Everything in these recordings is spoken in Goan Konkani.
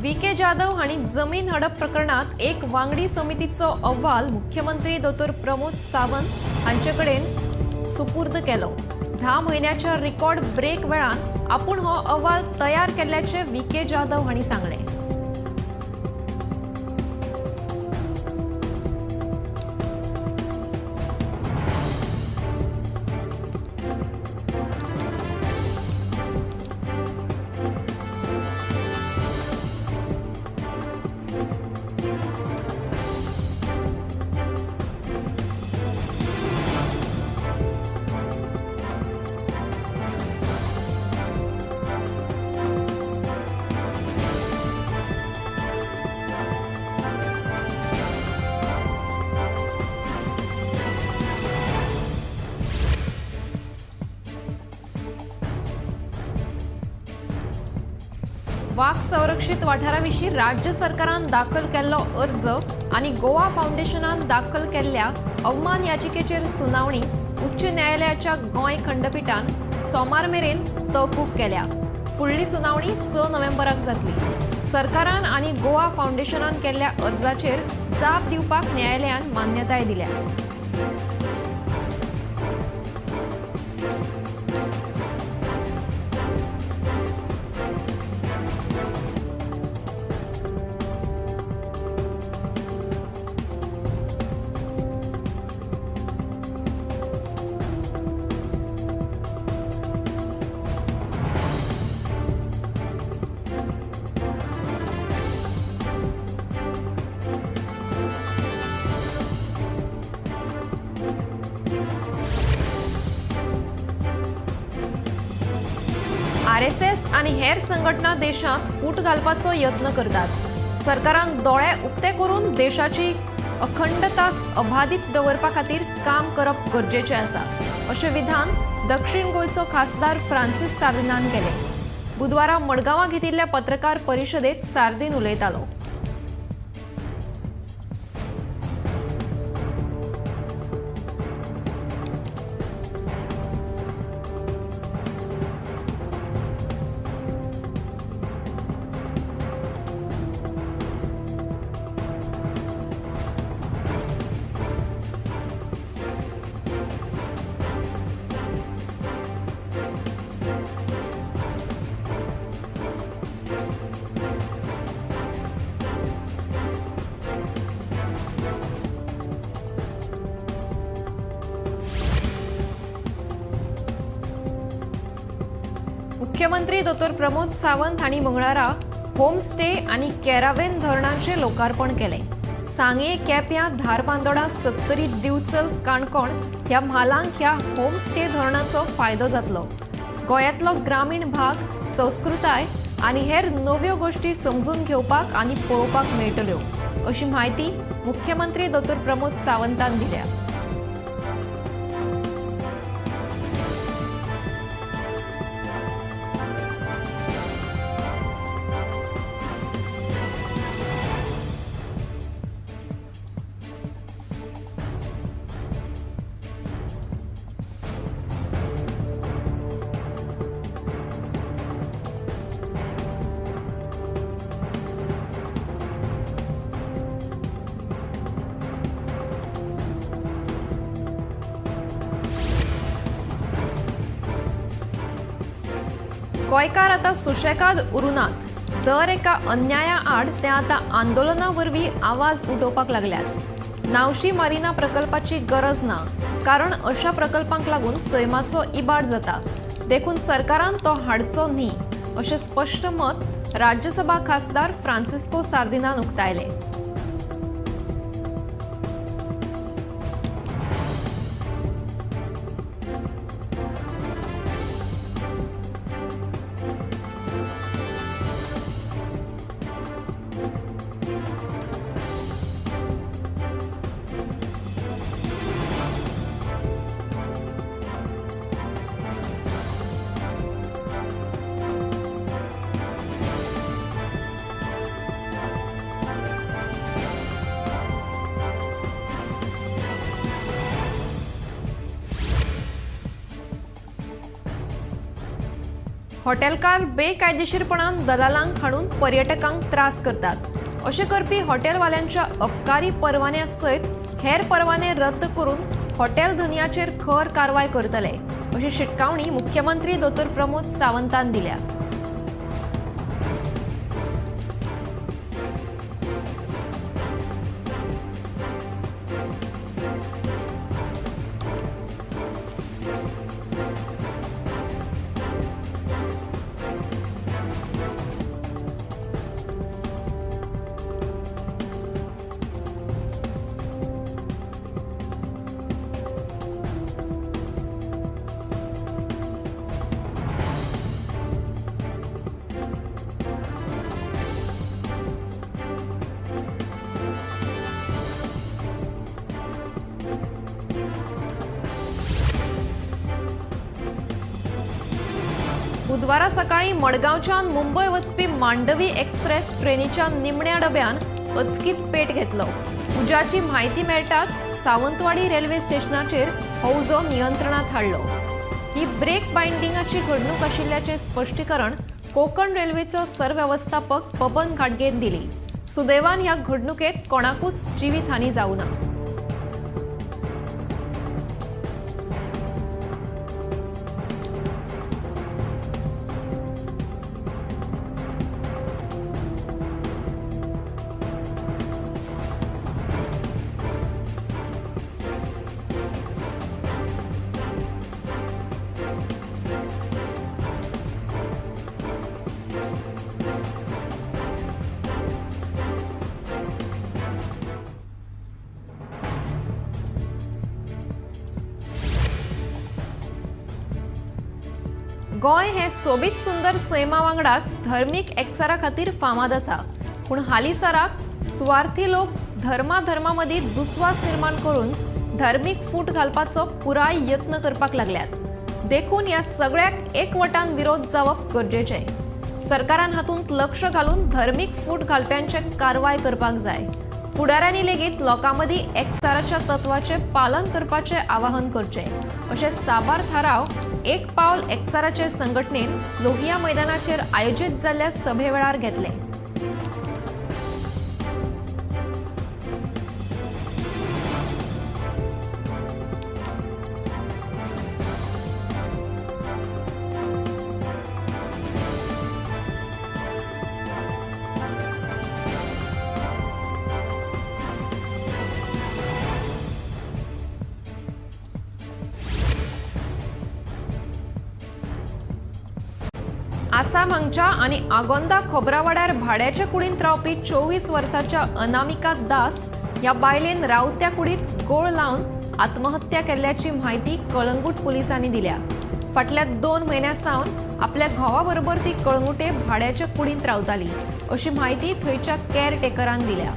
व्ही के जाधव हांणी जमीन हडप प्रकरणात एक वांगडी समितीचो अहवाल मुख्यमंत्री दोतोर प्रमोद सावंत हांचे कडेन सुपूर्द केलो. 10 म्हयन्याच्या रिकॉर्ड ब्रेक वेळान आपूण हो अहवाल तयार केल्ल्याचे व्ही के जाधव हांणी सांगलें. वाग संरक्षित वाठाराविशीं राज्य सरकारान दाखल केल्लो अर्ज आनी गोवा फावंडेशनान दाखल केल्ल्या अवमान याचिकेचेर सुनावणी उच्च न्यायालयाच्या गोंय खंडपीठान सोमार मेरेन तहकूब केल्या. फुडली सुनावणी 6 नोव्हेंबराक जातली. सरकारान आनी गोवा फावंडेशनान केल्ल्या अर्जाचेर जाप दिवपाक न्यायालयान मान्यताय दिल्या. आरएसएस आनी हेर संघटना देशांत फूट घालपाचो यत्न करतात. सरकारान दोळे उक्ते करून देशाची अखंडता अबाधित दवरपा खातीर काम करप गरजेचें आसा, अशें विधान दक्षिण गोंयचो खासदार फ्रांसीस सार्दिनान केलें. बुधवारा मडगांवां घेतिल्ल्या पत्रकार परिशदेंत सार्दिन उलयतालो. मुख्यमंत्री दोतोर प्रमोद सावंत हांणी मंगळारा होमस्टे आनी कॅरावेन धरणांचें लोकार्पण केलें. सांगे, केप्यां, धारबांदोडा, सत्तरी, दिवचल, काणकोण ह्या म्हालांक ह्या होमस्टे धरणाचो फायदो जातलो. गोंयांतलो ग्रामीण भाग, संस्कृताय आनी हेर नव्यो गोश्टी समजून घेवपाक आनी पळोवपाक मेळटल्यो, अशी म्हायती मुख्यमंत्री दोतोर प्रमोद सावंतान दिल्या. गोंयकार आतां सुशेगाद उरुनात. दर एका अन्याया आड ते आतां आंदोलना वरवीं आवाज उठोवपाक लागल्यात. नावशी मारिना प्रकल्पाची गरज ना, कारण अशा प्रकल्पांक लागून सैमाचो इबाड जाता, देखून सरकारान तो हाडचो न्ही, अशें स्पश्ट मत राज्यसभा खासदार फ्रांसिस्को सार्दिनान उक्तायलें. हॉटेलकार बेकायदेशीरपणान दलालांक हाडून पर्यटकांक त्रास करतात. अशें करपी हॉटेलवाल्यांच्या अबकारी परवान्या सयत हेर परवाने रद्द करून हॉटेल धनयाचेर खर कारवाय करतले अशी शिटकावणी मुख्यमंत्री दोतोर प्रमोद सावंतान दिल्या. बुधवारा सकाळी मडगांवच्यान मुंबय वचपी मांडवी एक्सप्रेस ट्रेनीच्या निमण्या डब्यान अचकीत पेट घेतलो. उज्याची म्हायती मेळटाच सावंतवाडी रेल्वे स्टेशनाचेर हो उजो नियंत्रणात हाडलो. ही ब्रेक बायंडिंगाची घडणूक आशिल्ल्याचें स्पश्टीकरण कोकण रेल्वेचो सरवेवस्थापक बबन घाटगेन दिली. सुदैवान ह्या घडणुकेत कोणाकूच जिवीत हानी जावं ना. गोंय हे सोबीत सुंदर सैमा वांगडाच धर्मीक एकचारा खातीर फामाद आसा. पूण हालींसराक सुवार्थी लोक धर्मा धर्मा मदीं दुस्वास निर्माण करून धर्मीक फूट घालपाचो पुराय यत्न करपाक लागल्यात. देखून ह्या सगळ्याक एकवटान विरोध जावप गरजेचें. सरकारान हातूंत लक्ष घालून धर्मीक फूट घालप्यांचे कारवाय करपाक जाय. फुडाऱ्यांनी लेगीत लोकां मदीं एकचाराच्या तत्वाचें पालन करपाचें आवाहन करचें अशें साबार थाराव एक पावल एकचाराचे संघटनेन लोहिया मैदानाचेर आयोजीत जाल्ल्या सभे वेळार घेतले. आसाम हांगच्या आनी आगोंदा खोबरावाड्यार भाड्याच्या कुडींत रावपी 24 वर्साच्या अनामिका दास ह्या बायलेन रावत्या कुडीत गोळ लावन आत्महत्या केल्ल्याची म्हायती कळंगूट पुलिसांनी दिल्या. फाटल्या 2 म्हयन्यां सावन आपल्या घोवा बरोबर ती कळंगुटे भाड्याच्या कुडींत रावताली अशी म्हायती थंयच्या केअरटेकरान दिल्या.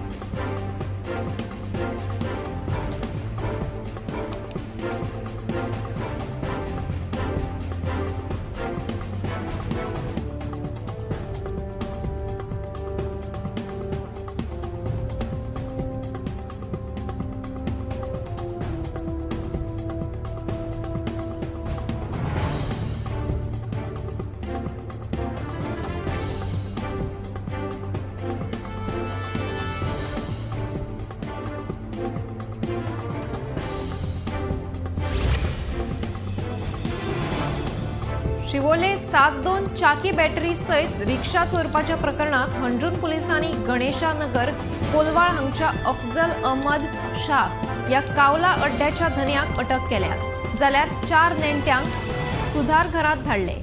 शिवोले 7-2 चाकी बॅटरी सयत रिक्षा चोरपाच्या प्रकरणात हणजूण पुलिसांनी गणेशानगर कोलवाळ हांगच्या अफजल अहमद शाह ह्या कावला अड्ड्याच्या धनयाक अटक केल्या, जाल्यार 4 नेण्ट्यांक सुधार घरात धाडले.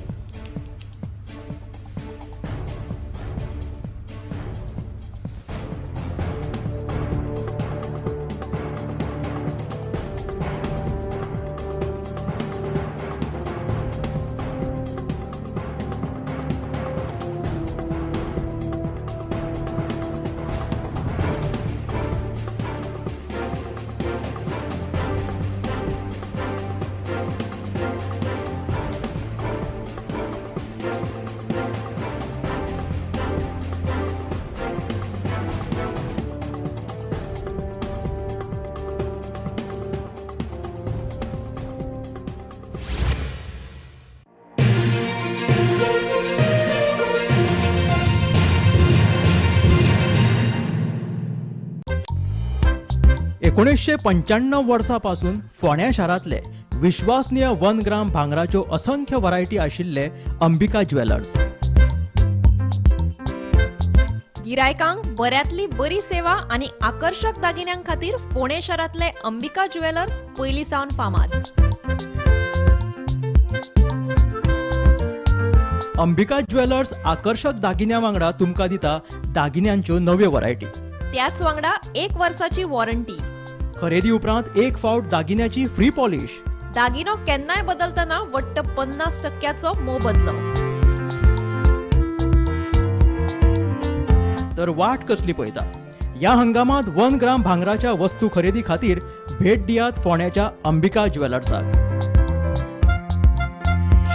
1995 वर्सा पासून फोंड्या शारांतले विश्वासनीय 1 ग्राम भांगराच्यो असंख्य व्हरायटी आशिल्ले अंबिका ज्वेलर्स. गिरायकांक बऱ्यांतली बरी सेवा आनी आकर्शक दागिन्यां खातीर फोंडें शारांतले अंबिका ज्वेलर्स पयलीं सावन फामाद. अंबिका ज्वेलर्स आकर्शक दागिन्यां वांगडा तुमकां दिता दागिन्यांच्यो नव्यो व्हरायटी, त्याच वांगडा 1 वर्साची वॉरंटी, खरेदी उपरांत 1 फावट दागिन्याची फ्री पॉलिश, दागिनो केन्नाय बदलतना वट्ट 50% मोबदलो. तर वाट कसली पळयता? ह्या हंगामांत 1 ग्राम भांगराच्या वस्तू खरेदी खातीर भेट दियात फोंड्याच्या अंबिका ज्वेलर्साक.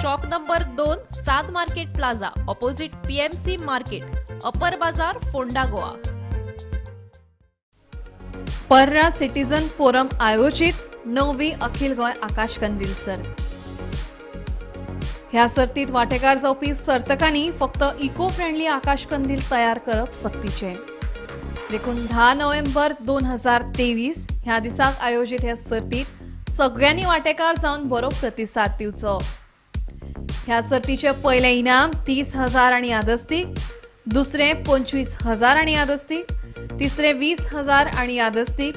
शॉप नंबर 2, साद market plaza, opposite PMC market, upper Bazaar, Ponda, Goa. Parra citizen forum आयोजित 9वी अखिल गोंय आकाश कंदील सर्त. ह्या सर्तीत वांटेकार जावपी सर्तकांनी फक्त इको फ्रेंडली आकाश कंदील तयार करप सक्तीचें. देखून 10 नोव्हेंबर 2023 ह्या दिसाक आयोजीत ह्या सर्तीत सगळ्यांनी वांटेकार जावन बरो प्रतिसाद दिवचो. ह्या सर्तीचें पयलें इनाम 30,000 आनी यादस्तीक, दुसरें 25,000 आनी यादस्तीक, तिसरें 20,000 आनी यादस्तीक,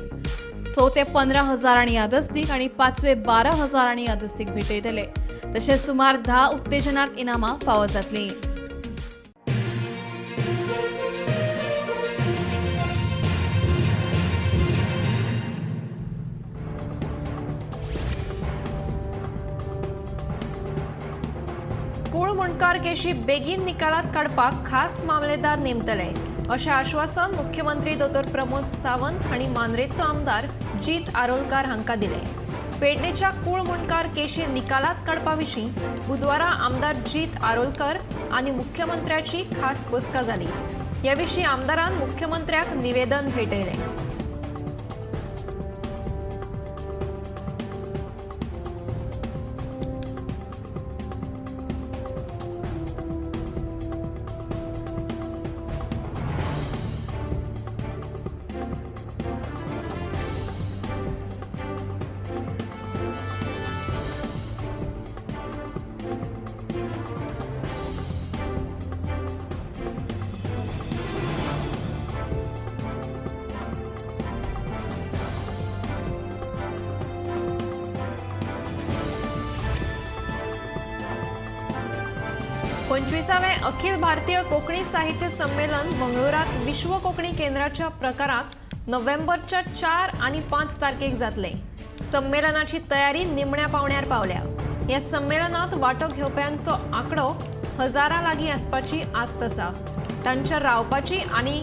चवथें 15,000 आनी यादस्तीक आनी पांचवें 12,000 आनी यादस्तीक भेटयतले. तशेंच सुमार 10 उत्तेजनार्थ इनामां फावो जातलीं. कूळ मुंडकार केशी बेगीन निकालात काडपाक खास मामलेदार नेमतले अशें आश्वासन मुख्यमंत्री दोतोर प्रमोद सावंत हांणी मांद्रेचो आमदार जीत आरोलकार हांकां दिलें. पेडणेच्या कूळ मुंडकार केशी निकालात काडपा विशीं बुधवारा आमदार जीत आरोलकर आनी मुख्यमंत्र्याची खास बसका जाली. हे विशीं आमदारान मुख्यमंत्र्याक निवेदन भेटयलें. पंचवीसावें अखिल भारतीय कोंकणी साहित्य संमेलन मंगळूरात विश्व कोंकणी केंद्राच्या प्रकारात नोव्हेंबरच्या 4 आनी 5 तारखेक जातलें. संमेलनाची तयारी निमण्या पावण्यार पावल्या. ह्या संमेलनात वांटो घेवप्यांचो आंकडो हजारां लागीं आसपाची आस्त आसा. तांच्या रावपाची आनी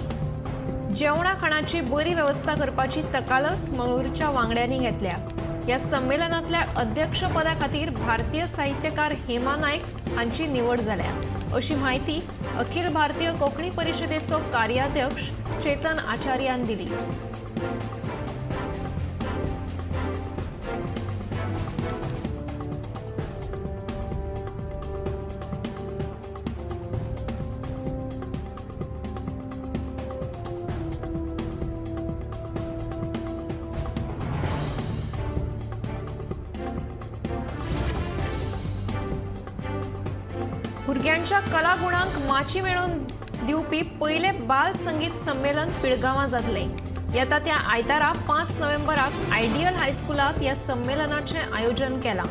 जेवणा खाणाची बरी वेवस्था करपाची तकालस मंगळूरच्या वांगड्यांनी घेतल्या. ह्या संमेलनांतल्या अध्यक्षपदा खातीर भारतीय साहित्यकार हेमा नायक हांची निवड जाल्या अशी म्हायती अखिल भारतीय कोंकणी परिशदेचो कार्याध्यक्ष चेतन आचार्यान दिली. भुरग्यांच्या कलागुणांक माची मेळोवन दिवपी पयलें बाल संगीत संमेलन पिळगांवां जातलें. येता त्या आयतारा 5 नोव्हेंबराक आयडियल हायस्कुलांत ह्या संमेलनाचें आयोजन केलां.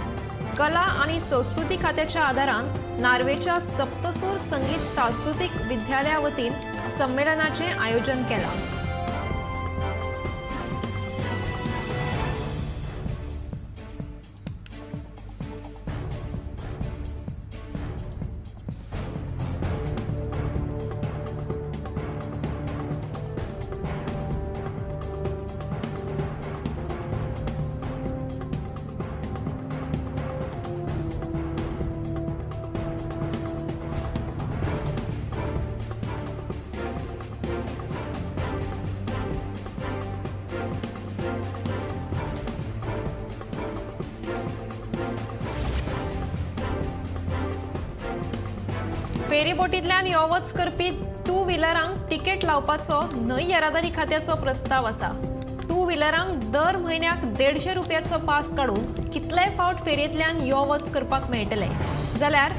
कला आनी संस्कृती खात्याच्या आदारान नार्वेच्या सप्तसूर संगीत सांस्कृतीक विद्यालया वतीन संमेलनाचें आयोजन केलां. फेरीबोटींतल्यान यो वच करपी टू व्हिलरांक तिकेट लावपाचो न्हंय येरादारी खात्याचो प्रस्ताव आसा. टू व्हिलरांक दर म्हयन्याक 150 रुपयाचो पास काडून कितलेय फावट फेरयेंतल्यान यो वच करपाक मेळटलें, जाल्यार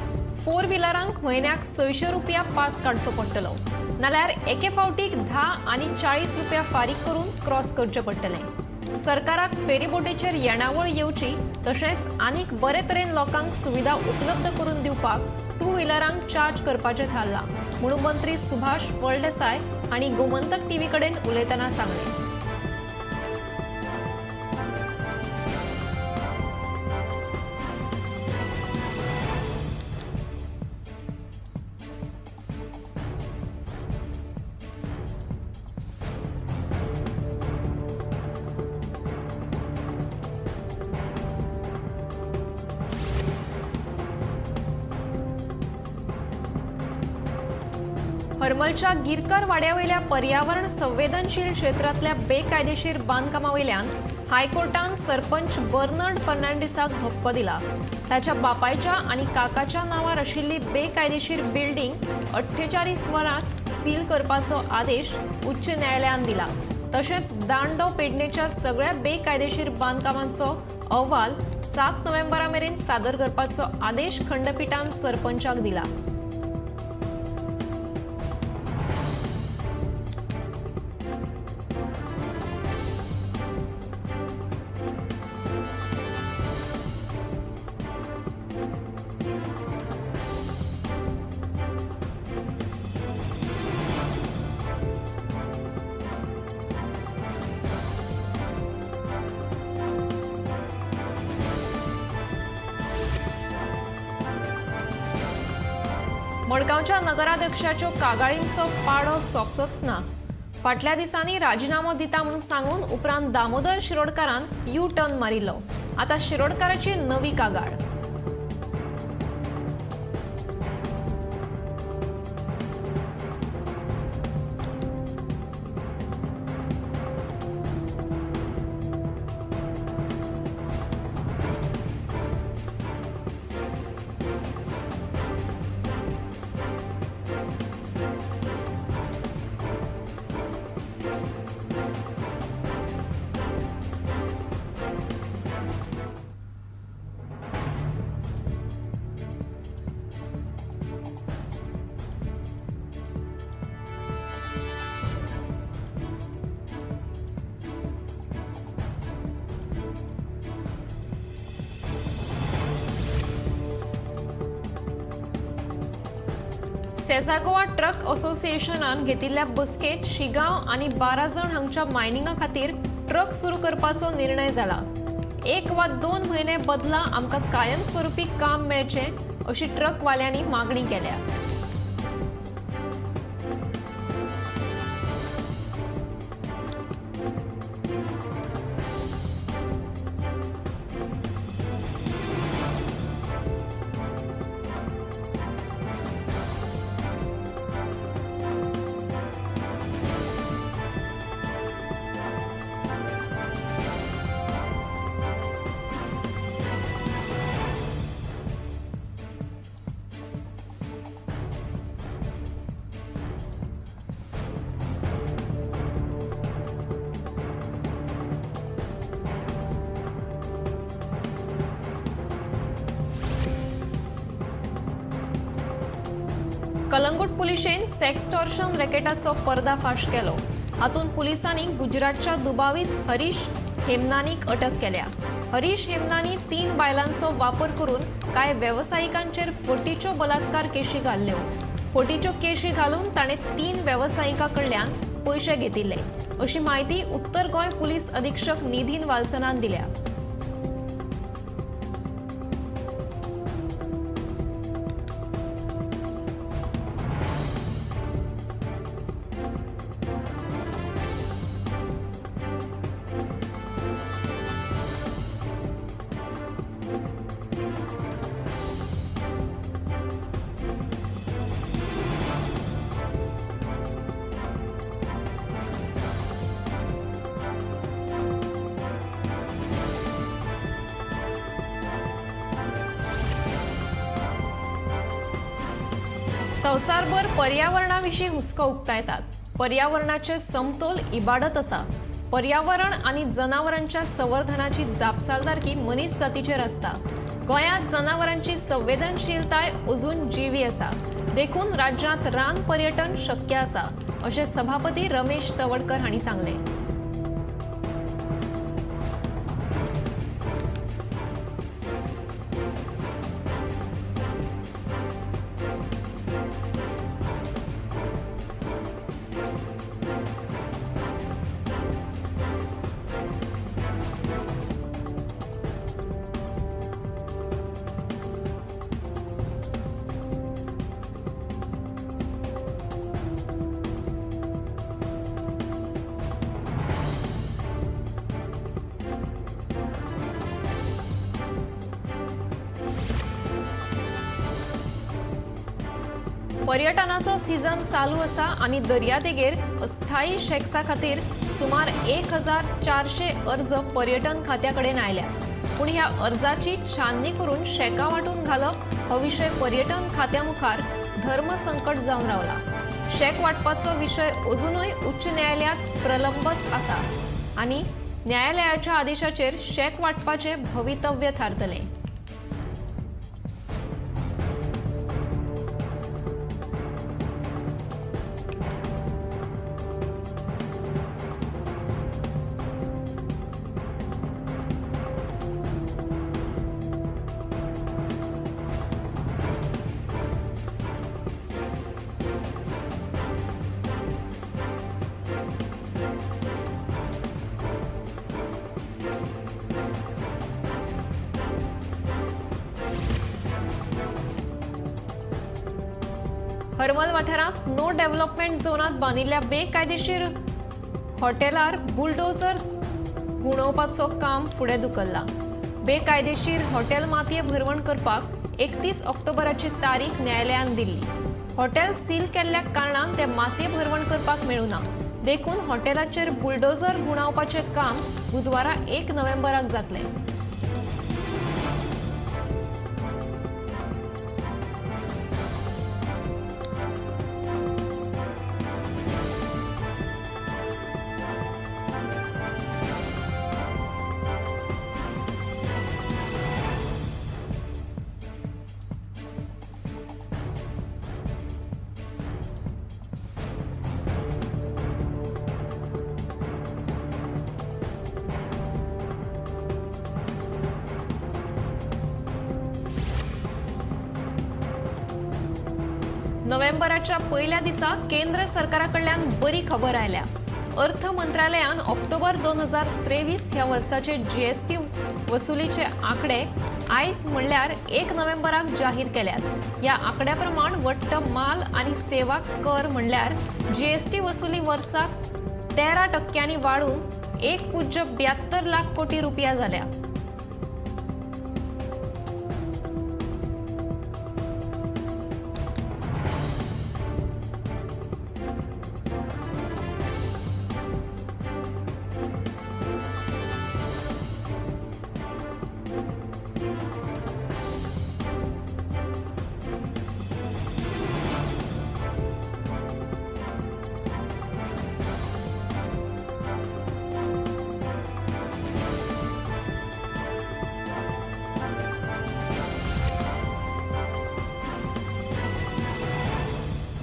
फोर व्हिलरांक म्हयन्याक 600 रुपया पास काडचो पडटलो. नाल्यार एके फावटीक 10 आनी 40 रुपया फारीक करून क्रॉस करचें पडटलें. सरकाराक फेरीबोटीचेर येणावळ येवची तशेंच आनीक बरे तरेन लोकांक सुविधा उपलब्ध करून दिवपाक टू व्हिलरांक चार्ज करपाचें थारलां म्हणून मंत्री सुभाष फळदेसाय हांणी गोमंतक टीव्ही कडेन उलयतना सांगलें. हरमलच्या गिरकर वाड्यावयल्या पर्यावरण संवेदनशील क्षेत्रांतल्या बेकायदेशीर बांदकामावयल्यान हायकोर्टान सरपंच बर्नर्ड फर्नांडीसाक धपको दिला. ताच्या बापायच्या आनी काकाच्या नांवार आशिल्ली बेकायदेशीर बिल्डिंग 48 वरांत सील करपाचो आदेश उच्च न्यायालयान दिला. तशेंच दांडो पेडणेच्या सगळ्या बेकायदेशीर बांदकामांचो अहवाल 7 नोव्हेंबरा मेरेन सादर करपाचो आदेश खंडपीठान सरपंचाक दिला. मडगांवच्या नगराध्यक्षाच्यो कागाळींचो पाडो सोंपचोच ना. फाटल्या दिसांनी राजिनामो दिता म्हणून सांगून उपरांत दामोदर शिरोडकारान यू टर्न मारिल्लो. आतां शिरोडकाराची नवी कागाळ. सेझा गोवा ट्रक असोसिएशनान घेतिल्ल्या बसकेंत शिगांव आनी 12 जाण हांगच्या मायनिंगा खातीर ट्रक सुरू करपाचो निर्णय जाला. 1 वा 2 म्हयने बदला आमकां कायमस्वरूपी काम मेळचें अशी ट्रकवाल्यांनी मागणी केल्या. कलंगूट पुलिशेन सेक्सटॉर्शन रॅकेटाचो पर्दाफाश केलो. हातूंत पुलिसांनी गुजरातच्या दुबावीत हरीश हेमनानीक अटक केल्या. हरीश हेमनानी 3 बायलांचो वापर करून कांय वेवसायिकांचेर फटीच्यो बलात्कार केशी घाल्ल्यो. फटीच्यो केशी घालून ताणें 3 वेवसायिकां कडल्यान पयशे घेतिल्ले अशी म्हायती उत्तर गोंय पुलीस अधीक्षक निधीन वालसनान दिल्या. संवसारभर पर्यावरणाविशीं हुस्को उक्तायतात. पर्यावरणाचे समतोल इबाडत आसा. पर्यावरण आनी जनावरांच्या संवर्धनाची जापसालदारकी मनीस जातीचेर आसता. गोंयांत जनावरांची संवेदनशीलताय अजून जिवी आसा, देखून राज्यांत रान पर्यटन शक्य आसा अशें सभापती रमेश तवडकर हांणी सांगलें. पर्यटनाचो सीझन चालू आसा आनी दर्यादेगेर अस्थायी शॅक्सा खातीर सुमार 1400 अर्ज पर्यटन खात्या कडेन आयल्या. पूण ह्या अर्जाची छाननी करून शॅकां वांटून घालप हो विशय पर्यटन खात्या मुखार धर्मसंकट जावन रावला. शॅक वांटपाचो विशय अजुनूय उच्च न्यायालयांत प्रलंबत आसा आनी न्यायालयाच्या आदेशाचेर शॅक वांटपाचें भवितव्य थारतलें. हरमल वाठारांत नो डेव्हलपमेंट झोनांत बांदिल्ल्या बेकायदेशीर हॉटेलार बुलडोजर गुणोवपाचो काम फुडें धुकल्लां. बेकायदेशीर हॉटेल मातये भरवण करपाक 31 ऑक्टोबराची तारीख न्यायालयान दिल्ली. हॉटेल सील केल्ल्या कारणान ते मातये भरवण करपाक मेळुना, देखून हॉटेलाचेर बुलडोजर गुणावपाचें काम बुधवारा 1 नोव्हेंबराक जातलें. नोव्हेंबराच्या पयल्या दिसा केंद्र सरकारा कडल्यान बरी खबर आयल्या. अर्थ मंत्रालयान ऑक्टोबर 2023 ह्या वर्साचे जीएसटी वसुलीचे आंकडे आयज म्हणल्यार 1 नोव्हेंबराक जाहीर केल्यात. ह्या आंकड्या प्रमाण वट्ट माल आनी सेवा कर म्हणल्यार जीएसटी वसुली वर्साक 13% वाडून 1.72 लाख कोटी रुपया जाल्या.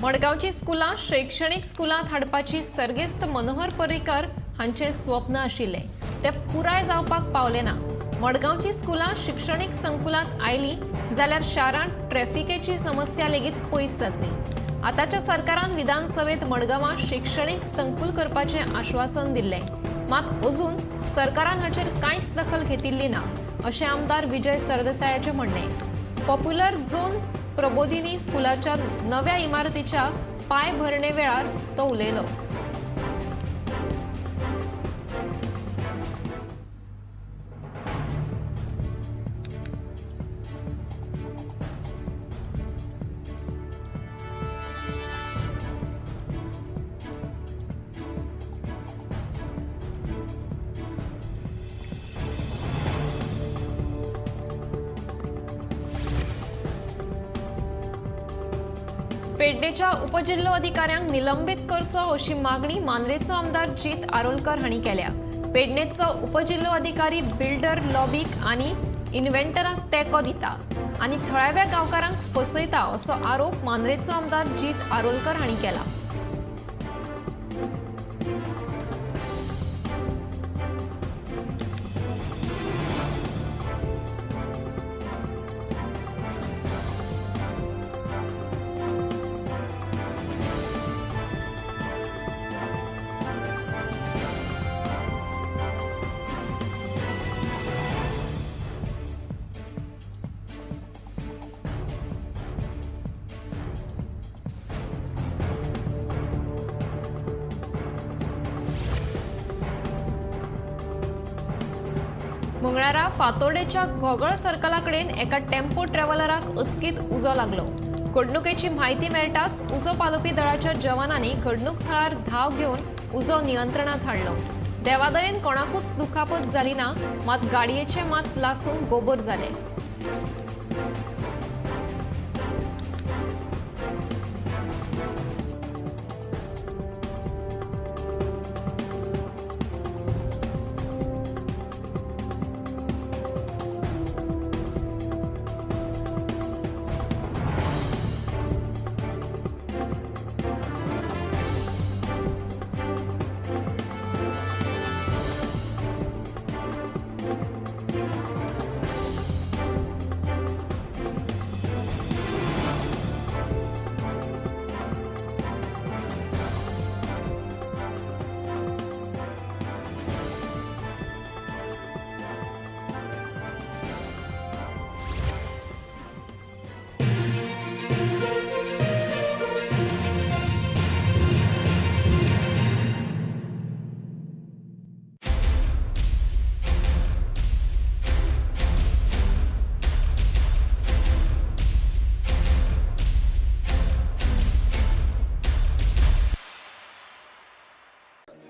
मडगांवची स्कुलां शैक्षणीक स्कुलांत हाडपाची सर्गेस्त मनोहर पर्रीकर हांचें स्वप्न आशिल्लें, तें पुराय जावपाक पावलें ना. मडगांवची स्कुलां शिक्षणीक संकुलांत आयलीं जाल्यार शारांत ट्रॅफिकेची समस्या लेगीत पयस जातली. आतांच्या सरकारान विधानसभेंत मडगांवां शिक्षणीक संकुल करपाचें आश्वासन दिल्लें, मात अजून सरकारान हाचेर कांयच दखल घेतिल्ली ना अशें आमदार विजय सरदेसायाचें म्हणणें. पॉप्युलर झोन प्रबोधिनी स्कुलाच्या नव्या इमारतीच्या पांयभरणे वेळार तो उलयलो. पेडणेच्या उपजिल्लो अधिकाऱ्यांक निलंबीत करचो अशी मागणी मांद्रेचो आमदार जीत आरोलकर हांणी केल्या. पेडणेचो उपजिल्लो अधिकारी बिल्डर लॉबीक आनी इन्व्हेंटरांक तेंको दिता आनी थळाव्या गांवकारांक फसयता असो आरोप मांद्रेचो आमदार जीत आरोलकर हांणी केला. मंगळारा फातोर्डेच्या घोगळ सर्कला कडेन एका टेम्पो ट्रॅव्हलराक अचकीत उजो लागलो. घडणुकेची म्हायती मेळटाच उजो पालोवपी दळाच्या जवानांनी घडणूक थळार धांव घेवन उजो नियंत्रणांत हाडलो. देवादयेन कोणाकूच दुखापत जाली ना, मात गाडयेचे मात लासून गोबर जाले.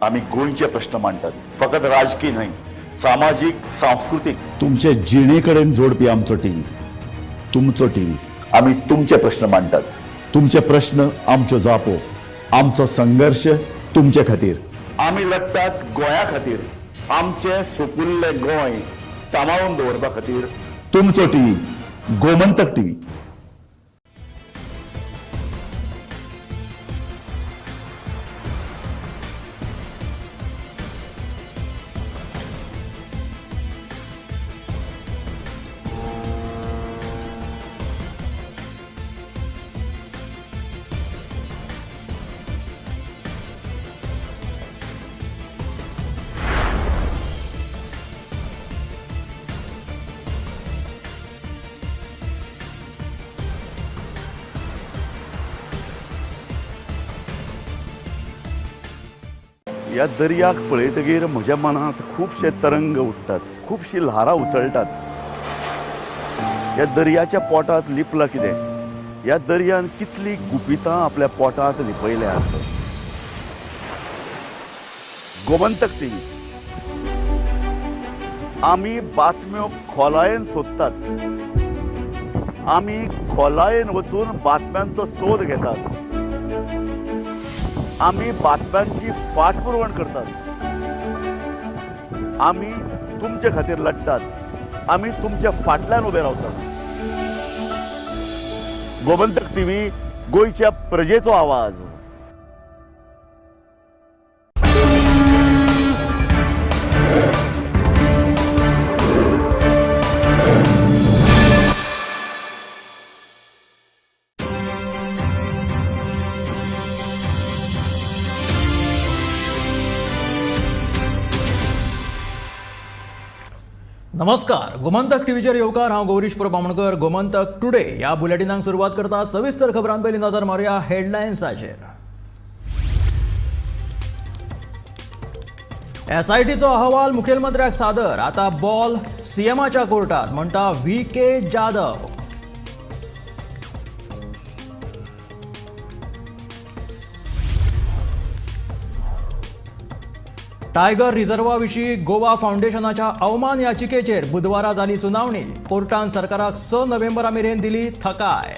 आमी गोंयचे प्रश्न मांडटात, फकत राजकीय न्हय, सामाजीक, सांस्कृतीक, तुमचे जिणे कडेन जोडपी आमचो टीव्ही, तुमचो टीव्ही. आमी तुमचे प्रश्न मांडटात, तुमचे प्रश्न आमच्यो जापो, आमचो संघर्श तुमचे खातीर. आमी लढटात गोंया खातीर, आमचें सुपुल्लें गोंय सांबाळून दवरपा खातीर. तुमचो टीव्ही, गोमंतक टीव्ही. ह्या दर्याक पळयतगीर म्हज्या मनांत खुबशे तरंग उठ्ठात, खुबशी ल्हारां उसळटात. ह्या दर्याच्या पोटांत लिपलां कितें? ह्या दर्यान कितलीं गुपितां आपल्या पोटांत लिपयल्यात. गोमंतक टीव्ही, आमी बातम्यो खोलायेन सोदतात, आमी खोलायेन वचून बातम्यांचो सोद घेतात, आमी बातम्यांची फाटपुरवण करतात, आमी तुमचे खातीर लढटात, आमी तुमच्या फाटल्यान उबे रावतात. गोमंतक टीव्ही, गोंयच्या प्रजेचो आवाज. नमस्कार, गोमंतक टीव्हीचेर येवकार. हांव गौरीश प्रभू बामणकर. गोमंतक टुडे ह्या बुलेटिनाक सुरवात करता. सविस्तर खबरां पयलीं नजर मारुया हेडलायन्साचेर. एसआयटीचो अहवाल मुखेलमंत्र्याक सादर, आता बॉल सीएमाच्या कोर्टात म्हणटा व्ही के जाधव. टायगर रिझर्वा विशीं गोवा फावंडेशनाच्या अवमान याचिकेचेर बुधवारा जाली सुनावणी. कोर्टान सरकाराक 6 नोव्हेंबरा मेरेन दिली थकाय.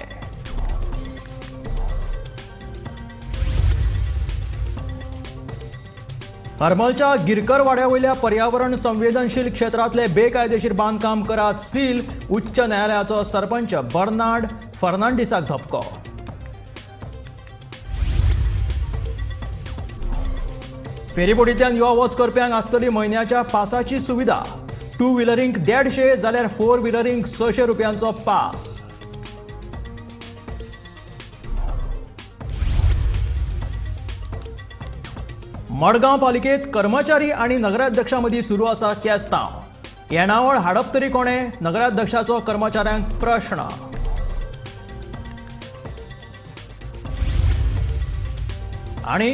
हरमलच्या गिरकरवाड्या वयल्या पर्यावरण संवेदनशील क्षेत्रांतले बेकायदेशीर बांदकाम करात सील. उच्च न्यायालयाचो सरपंच बर्नार्ड फर्नांडीसाक धपको. फेरीबोटींतल्यान यो वच करप्यांक आसतली म्हयन्याच्या पासाची सुविधा. टू व्हिलरींक 150 जाल्यार फोर व्हिलरींक 600 रुपयांचो पास. मडगांव पालिकेत कर्मचारी आनी नगराध्यक्षा मदीं सुरू आसा केस्तांव. येणावळ हाडप तरी कोणे? नगराध्यक्षाचो कर्मचाऱ्यांक प्रश्न. आनी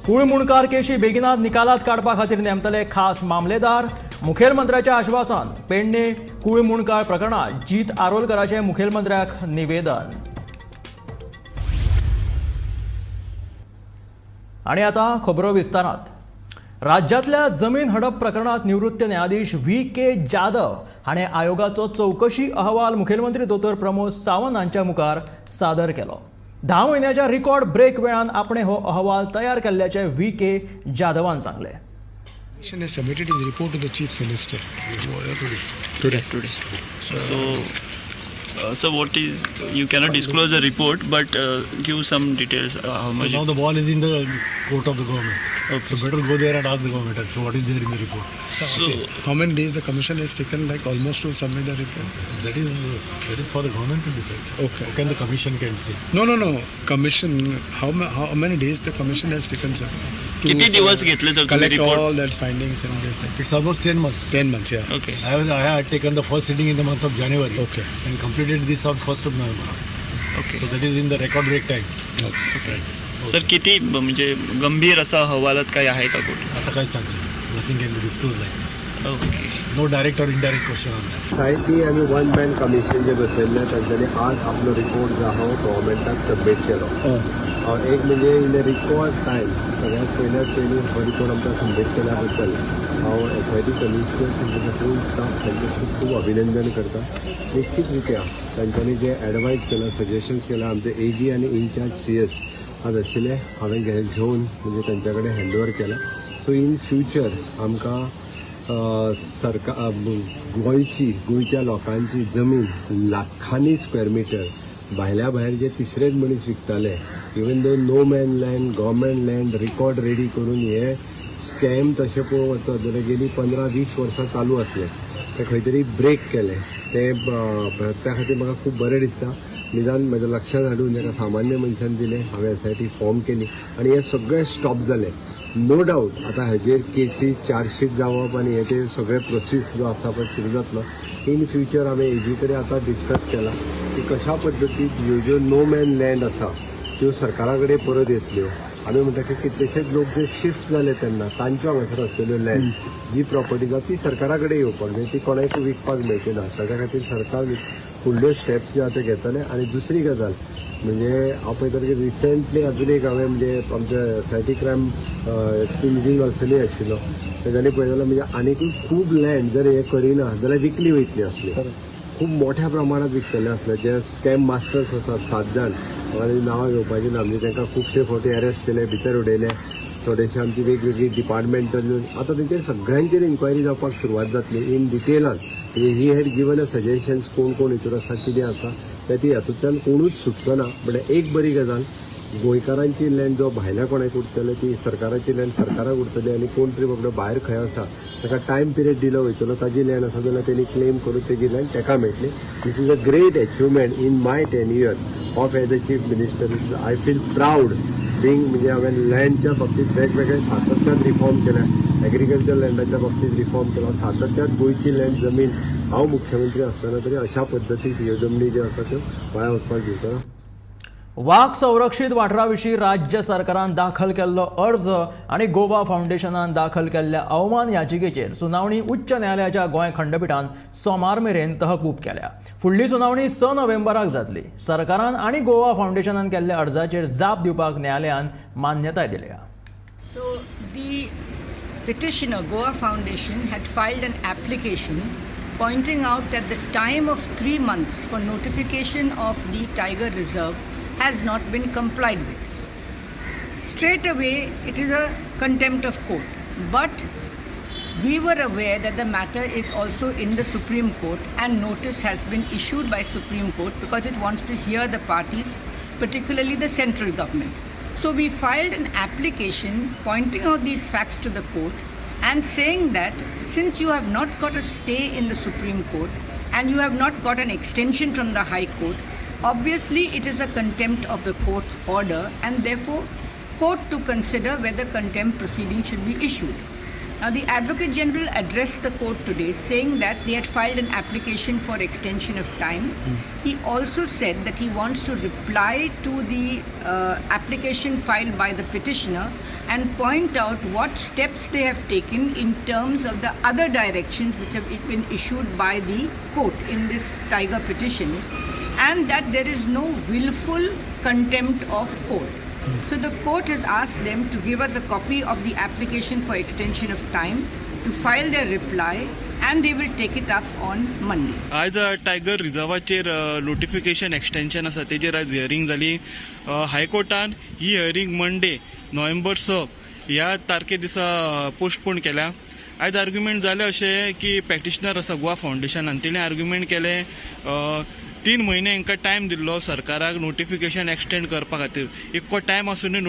कुळमुणकार केशी बेगिनात निकालात काडपा खातीर नेमतले खास मामलेदार. मुखेलमंत्र्याचें आश्वासन. पेडणे कुळमुणकार प्रकरणात जीत आरोलकराचें मुखेलमंत्र्याक निवेदन. आनी आतां खबरो विस्तारात. राज्यांतल्या जमीन हडप प्रकरणात निवृत्त न्यायाधीश व्ही के जाधव हाणें आयोगाचो चवकशी अहवाल मुखेलमंत्री दोतोर प्रमोद सावंत हांच्या मुखार सादर केलो. 10 म्हयन्याच्या रिकॉर्ड ब्रेक वेळान आपणें हो अहवाल तयार केल्ल्याचें व्ही के जाधवान सांगलें. Has submitted his report to the Chief Minister today. Today. So what is, you cannot disclose the report, but give some details. How much? So now the ball is in the court of the government. Okay. So better go there and ask the government. So what is there in the report? So Okay. How many days the commission has taken, like almost to submit the report? That is for the government to decide. Okay. How can the commission can say? No, no, no. Commission. How many days the commission has taken, sir? To किती दिवस घेतले सर तुम्ही collect report? all that findings and this thing. It's almost 10 months. 10 months, yeah. Okay. I had taken the first sitting in the month of January. Okay. And completed this on 1st of November. Okay. So that is in the record break time. Okay. Sir किती म्हणजे गंभीर असा अहवालात काही आहे का कुठे? आता काय सांगेल? Nothing can be disclosed like this. Okay. No direct or indirect question on that. S I T आमी वन मॅन कमिशन जे बसयल्लें तांच्यांनी आज आपलो रिपोर्ट जो आहा गव्हर्मेंटाक सबमीट केलो. एक म्हणजे इन अ रिकॉर्ड टायम सगळ्यात पयल्यात पयलीं हो रिपोर्ट आमकां सबमीट केल्या बद्दल हांव एस I T commissioner तांचे फूल स्टाफ तांचें खूब खूब अभिनंदन करता. निश्चित रित्या तांच्यांनी जे एडवायज केलां, सजेशन्स केलां, आमचे ए जी आनी इनचार्ज सी एस आज आशिल्ले हांवें घेवन म्हणजे तांच्या कडेन हँड ओवर केला. सो इन फ्युचर आमकां सरकार गोंयची गोंयच्या लोकांची जमीन लाखांनी स्क्वेअर मिटर भायल्या भायर जे तिसरेच मनीस विकताले, even though no man land, government land record ready करून हे स्कॅम तशें पळोवंक वचत जाल्यार गेली 15-20 वर्सां चालू आसले, ते खंय तरी ब्रेक केले. ते त्या खातीर म्हाका खूब बरें दिसता. निदान म्हज्या लक्षांत हाडून एका सामान्य मनशान दिलें, हांवें एस I T form केली आनी हें सगळें स्टॉप जालें. नो डावट आतां हेजेर केसीस चार्जशीट जावप आनी हे ते सगळे प्रोसीस जो आसा पळय सुरू जातलो. इन फ्युचर हांवें एजी कडेन आतां डिस्कस केला की कशा पद्दतीन ह्यो ज्यो नो मॅन लँड आसा त्यो सरकारा कडेन परत येतल्यो. आमी म्हणटा की कितलेशेच लोक जे शिफ्ट जाले तेन्ना तांच्या हांगासर आसलेल्यो लँड जी प्रॉपर्टी आसा ती सरकारा कडेन येवपाक जाय, ती कोणाकूय विकपाक मेळची ना. ताच्या खातीर सरकार फुडल्यो स्टेप्स ज्यो आसा त्यो घेतले. आनी दुसरी गजाल म्हणजे हांव पळयतालो की रिसेंटली अजून एक हांवें म्हणजे आमच्या S I T crime S P Nitin Valsani आशिल्लो तेज्यांनी पळयतालो म्हणजे आनिकूय खूब लँड जर हें करिना जाल्यार विकली वयतली आसली, खूब मोठ्या प्रमाणात विकतले आसले. जे स्कॅम मास्टर्स आसात 7 जाण, म्हाका नांवां घेवपाचीं ना, म्हणजे तांकां खुबशे फावटी अरेस्ट केले, भितर उडयले. थोडेशे आमची वेगवेगळी डिपार्टमेंटल आतां तेंचेर सगळ्यांचेर इन्क्वायरी जावपाक सुरवात जातली in डिटेलान. He had given a suggestions कोण कोण हितून आसा कितें आसा ते ती हातूंतल्यान कोणूच सुटचो ना. म्हणल्यार एक बरी गजाल, गोंयकारांची लँड जो भायल्या कोणाक उरतले ती सरकाराची लँड सरकाराक उरतली आनी कोण तरी बाबडो भायर खंय आसा ताका टायम पिरियड दिलो वयतलो, ताजी लँड आसा जाल्यार तेणी क्लेम करून तेजी लँड ताका मेळटली. This is a great achievement in my 10 year of as a chief minister. I feel proud being म्हणजे हांवें लँडच्या बाबतींत वेगवेगळे सातत्यान रिफॉर्म केल्या, एग्रीकल्चर लँडाच्या बाबतींत रिफॉर्म केला, सातत्यान गोंयची लँड जमीन हांव मुख्यमंत्री आसतना तरी अशा पद्दतीन ह्यो जमनी ज्यो आसा त्यो वाया वचपाक दिवचो ना. वाग संरक्षित वाठाराविशीं राज्य सरकारान दाखल केल्लो अर्ज आनी गोवा फावंडेशनान दाखल केल्ल्या अवमान याचिकेचेर सुनावणी उच्च न्यायालयाच्या गोंय खंडपिठान सोमार मेरेन तहकूब केल्या. फुडली सुनावणी 6 नोव्हेंबराक जातली. सरकारान आनी गोवा फावंडेशनान केल्ल्या अर्जाचेर जाप दिवपाक न्यायालयान मान्यताय दिल्या. So the petitioner, Goa Foundation, had filed an application pointing out that the time of 3 months for notification of the Tiger Reserve has not been complied with. Straight away, it is a contempt of court. But we were aware that the matter is also in the Supreme Court and notice has been issued by Supreme Court because it wants to hear the parties, particularly the central government. So we filed an application pointing out these facts to the court and saying that since you have not got a stay in the Supreme Court and you have not got an extension from the High Court, obviously it is a contempt of the court's order and therefore court to consider whether contempt proceeding should be issued. Now, the Advocate General addressed the court today saying that they had filed an application for extension of time. He also said that he wants to reply to the application filed by the petitioner and point out what steps they have taken in terms of the other directions which have been issued by the court in this tiger petition, and that there is no willful contempt of court. So the court has asked them to give us a copy of the application for extension of time to file their reply, and they will take it up on Monday. आयज टायगर रिजर्वाचेर नोटिफिकेशन एक्सटेन्शन आसा तेजेर आयज हियरींग जाली हायकोर्टान. ही हियरींग मंडे नोव्हेंबर 6 ह्या तारखे दिसा पोस्टपोन केल्या. आयज आर्ग्युमेंट जाले अशें की पॅटिशनर आसा गोवा फावंडेशनान, तेणें आर्ग्युमेंट केलें 3 म्हयने हांकां टायम दिल्लो सरकाराक नोटिफिकेशन एक्सटेंड करपा खातीर. इतको टायम आसुनूय